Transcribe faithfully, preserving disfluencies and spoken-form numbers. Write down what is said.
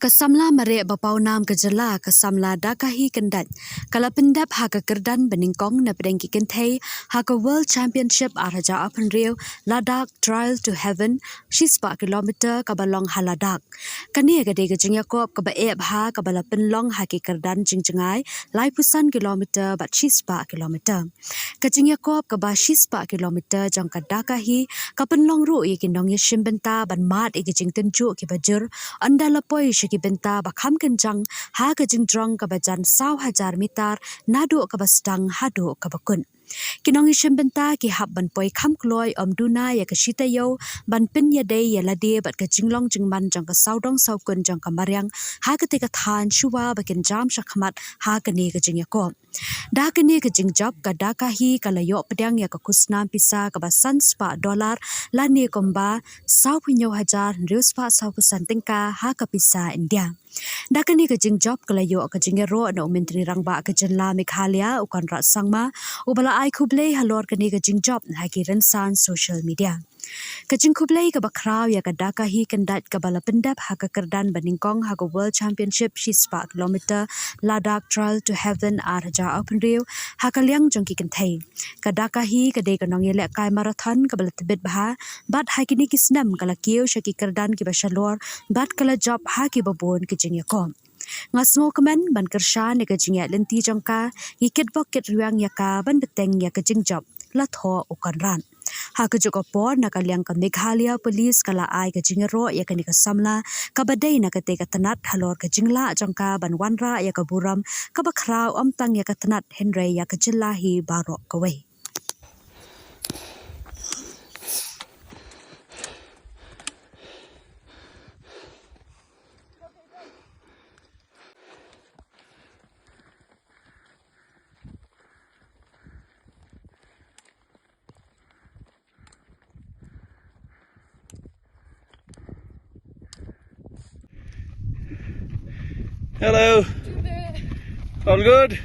Samla mareh ba pawnam ka jylla, ka samla Dakahi Kyndait, ka la pyndep ha ka kyrdan banyngkong na pdeng ki kynthei ha ka World Championship ar hajar arphew hynriew Ladakh Trail to Heaven, shispah kilometer, kaba long ha Ladakh. Kane ka dei ka jingïakop kaba eh bha kaba la pynlong ha ki kyrdan jingjngai laiphew san kilometer bad shispah kilometer. Ka jingïakop kaba shispah kilometer jong ka Dakahi ka pynlong ruh ïa ki nongïashim bynta ban mad ïa ki jingtynjuh kiba jur, ynda la poi sha ki bynta ba kham kynjang ha ka jingdrong kaba jan saw hajar mitar naduh kaba sdang haduh kaba kut. Ki nongïashim bynta ki hap ban poi kham kloi ym duna ïa ka shi taïew ban pynïadei ïa lade bad ka jinglong jingman jong ka sawdong sawkun jong ka mariang ha katei ka thaiñ shuwa ba kin jam shakhmat ha kane ka jingïakop. Da kane ka jingjop, ka Dakahi ka la ïoh pdiang ïa ka khusnam pisa kaba san spah dollar lane kumba sawphew hynñiew hajar hynriew spah sawphew san tyngka ha ka pisa India. Da kane ka jingjop ka la ïoh ka jingïaroh na u Myntri Rangbah ka jylla Meghalaya, u Conrad Sangma, uba la ai khublei halor kane ka jingjop ha ki rynsan social media. Ka jingkhublei kaba khraw ïa ka Dakahi Kyndait kaba la pyndep ha ka kyrdan banyngkong ha ka World Championship shispah kilometer Ladakh Trail to Heaven ar hajar arphew hynriew ha ka liang jong ki kynthei. Ka Dakahi ka dei ka nongïalehkai marathon kaba la tbit bha bad ha kine ki snem ka la kiew sha ki kyrdan kiba shalor bad ka la jop ha kiba bun ki jingïakop. Nga sngewkmen ban kyrshan ïa ka jingïaid lynti jong ka, ngi kitbok kitrwiang ïa ka ban bteng ïa ka jingjop, la thoh u Conrad. Ha kajuh ka por, na ka liang ka Meghalaya Police ka la ai ka jingïaroh ïa kane ka samla kaba dei na katei ka tnat halor ka jinglah jong ka ban wanrah ïa ka burom kaba khraw ym tang ïa ka tnat hynrei ïa ka jylla hi baroh kawei. Hello. All good?